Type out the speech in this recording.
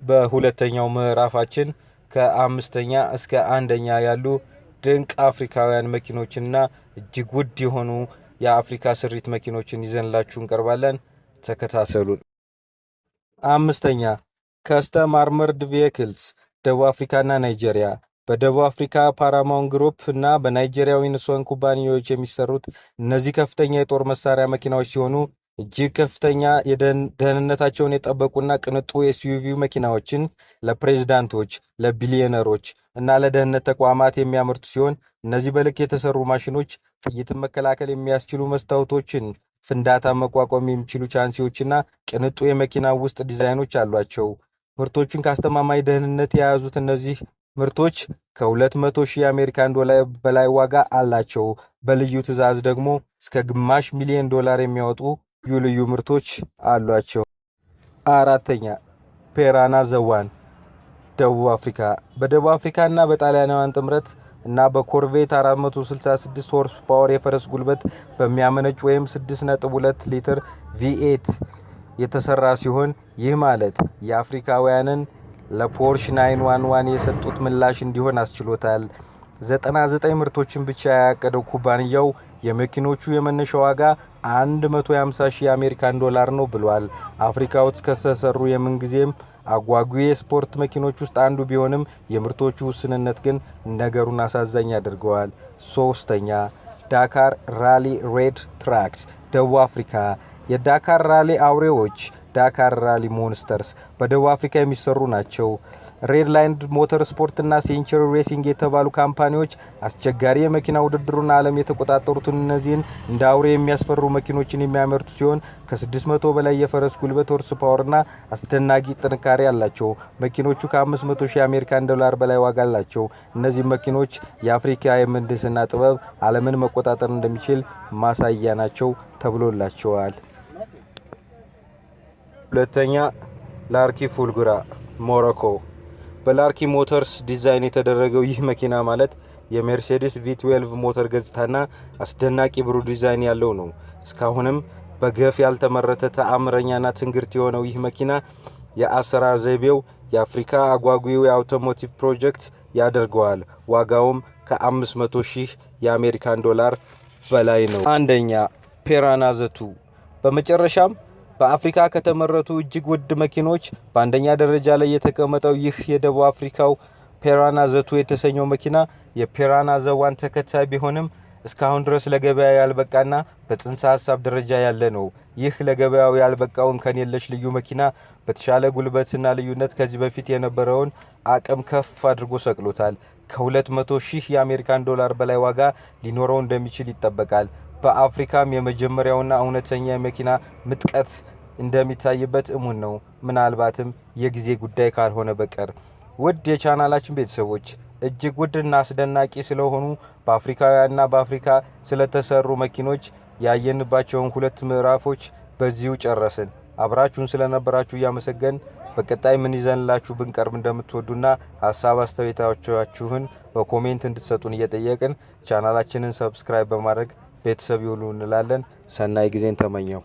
በሁለተኛው ምዕራፋችን ከአምስተኛ እስከ አንደኛ ያሉ ድንቅ አፍሪካውያን መኪኖችንና እጅግ ውድ የሆኑ የአፍሪካ ስሪት መኪኖችን ይዘንላችሁ እንቀርባለን። ተከታተሉን። አምስተኛ፣ Custom Armored Vehicles፣ ደቡብ አፍሪካና ናይጄሪያ። በደቡብ አፍሪካ ፓራማውንት ግሩፕ እና በናይጄሪያ ዊንሶን ኩባንያዎች የሚሰሩት እነዚህ ከፍተኛ የጦር መሳሪያ መኪናዎች ሲሆኑ እጅግ ከፍተኛ የደህንነታቸውን የጠበቁና ቅንጡ SUV መኪናዎችን ለፕሬዝዳንቶች፣ ለቢሊዮነሮች እና ለደህንነት ተቋማት የሚያመርቱ ሲሆን እነዚህ በልክ የተሰሩ ማሽኖች ጥይትን መከላከል የሚያስችሉ መስታወቶችን፣ ፍንዳታ መቋቋም የሚችሉ ቻንሲዎችና ቅንጡ የመኪና ውስጥ ዲዛይኖች አሏቸው። ምርቶቹን ከአስተማማኝ ደህንነት የያዙት እነዚህ ምርቶች ከ200 ሺህ የአሜሪካን ዶላር በላይ ዋጋ አላቸው። በልዩ ትዕዛዝ ደግሞ እስከ ግማሽ ሚሊዮን ዶላር የሚያወጡ ልዩ ልዩ ምርቶች አሏቸው። አራተኛ፣ Piranha The One፣ ደቡብ አፍሪካ። በደቡብ አፍሪካ እና በጣሊያናውያን ጥምረት እና በኮርቬት 466 horse power የፈረስ ጉልበት በሚያመነጭ ወይም 6.2 ሊትር V8 የተሰራ ሲሆን ይህ ማለት የአፍሪካውያንን ለፖርሽ 911 የሰጡት ምላሽ እንዲሆን አስችሎታል። 99 ምርቶችን ብቻ ያቀደው ኩባንያው የመኪኖቹ የመነሻ ዋጋ 150 ሺህ የአሜሪካን ዶላር ነው ብሏል። አፍሪካ ውስጥ ከተሰሩ የምንጊዜም አጓጊ የስፖርት መኪኖች ውስጥ አንዱ ቢሆንም የምርቶቹ ውስንነት ግን ነገሩን አሳዛኝ ያደርገዋል። ሶስተኛ፣ Dakar Rally Raid Trucks፣ ደቡብ አፍሪካ። የዳካር ራሊ አውሬዎች፣ Dakar Rally Monsters፣ በደቡብ አፍሪካ የሚሰሩ ናቸው። Redline Motorsport እና Century Racing የተባሉ ካምፓኒዎች አስቸጋሪ የመኪና ውድድሩን ዓለም የተቆጣጠሩትን እነዚህን እንደ አውሬ የሚያስፈሩ መኪኖችን የሚያመርቱ ሲሆን ከ600 በላይ የፈረስ ጉልበት horse power ና አስደናቂ ጥንካሬ አላቸው። መኪኖቹ ከ500 ሺህ የአሜሪካን ዶላር በላይ ዋጋ አላቸው። እነዚህ መኪኖች የአፍሪካ የምህንድስና ጥበብ ዓለምን መቆጣጠር እንደሚችል ማሳያ ናቸው ተብሎላቸዋል። ሁለተኛ፣ Lark Fulgura፣ ሞሮኮ። በላርኪ ሞተርስ ዲዛይን የተደረገው ይህ መኪና ማለት የሜርሴዲስ V12 ሞተር ገጽታና አስደናቂ ብሩህ ዲዛይን ያለው ነው። እስካሁንም በገፍ ያልተመረተ ተአምረኛና ትንግርት የሆነው ይህ መኪና የአሰራር ዘይቤው የአፍሪካ አጓጊው የ automotive ፕሮጀክት ያደርገዋል። ዋጋውም ከ500 ሺህ የአሜሪካን ዶላር በላይ ነው። አንደኛ፣ Piranha The Two። በመጨረሻም በአፍሪካ ከተመረቱ እጅግ ውድ መኪኖች በአንደኛ ደረጃ ላይ የተቀመጠው ይህ የደቡብ አፍሪካው Piranha The Two የተሰኘው መኪና የ Piranha The One ተከታይ ቢሆንም እስካሁን ድረስ ለገበያ ያልበቃና በጽንሰ ሀሳብ ደረጃ ያለ ነው። ይህ ለገበያው ያልበቃው እንከን የለሽ ልዩ መኪና በተሻለ ጉልበትና ልዩነት ከዚህ በፊት የነበረውን አቅም ከፍ አድርጎ ሰቅሎታል። ከ200 ሺህ የአሜሪካን ዶላር በላይ ዋጋ ሊኖረው እንደሚችል ይጠበቃል። በአፍሪካም የመጀመሪያውና እውነተኛ የመኪና ምጥቀት እንደሚታይበት እሙን ነው። ምናልባትም የጊዜ ጉዳይ ካልሆነ በቀር። ውድ የቻናላችን ቤተሰቦች፣ እጅግ ውድና አስደናቂ ስለሆኑ በአፍሪካውያንና በአፍሪካ ስለተሰሩ መኪኖች ያየንባቸውን ሁለት ምዕራፎች በዚሁ ጨረስን። አብራችሁን ስለነበራችሁ እያመሰገንን በቀጣይ ምን ይዘንላችሁ ብንቀርብ እንደምትወዱና ሀሳብ አስተያየታችሁን በ comment እንድትሰጡን እየጠየቅን ቻናላችንን subscribe በማድረግ ቤተሰብ ይሁኑ እንላለን። ሰናይ ጊዜን ተመኘሁ።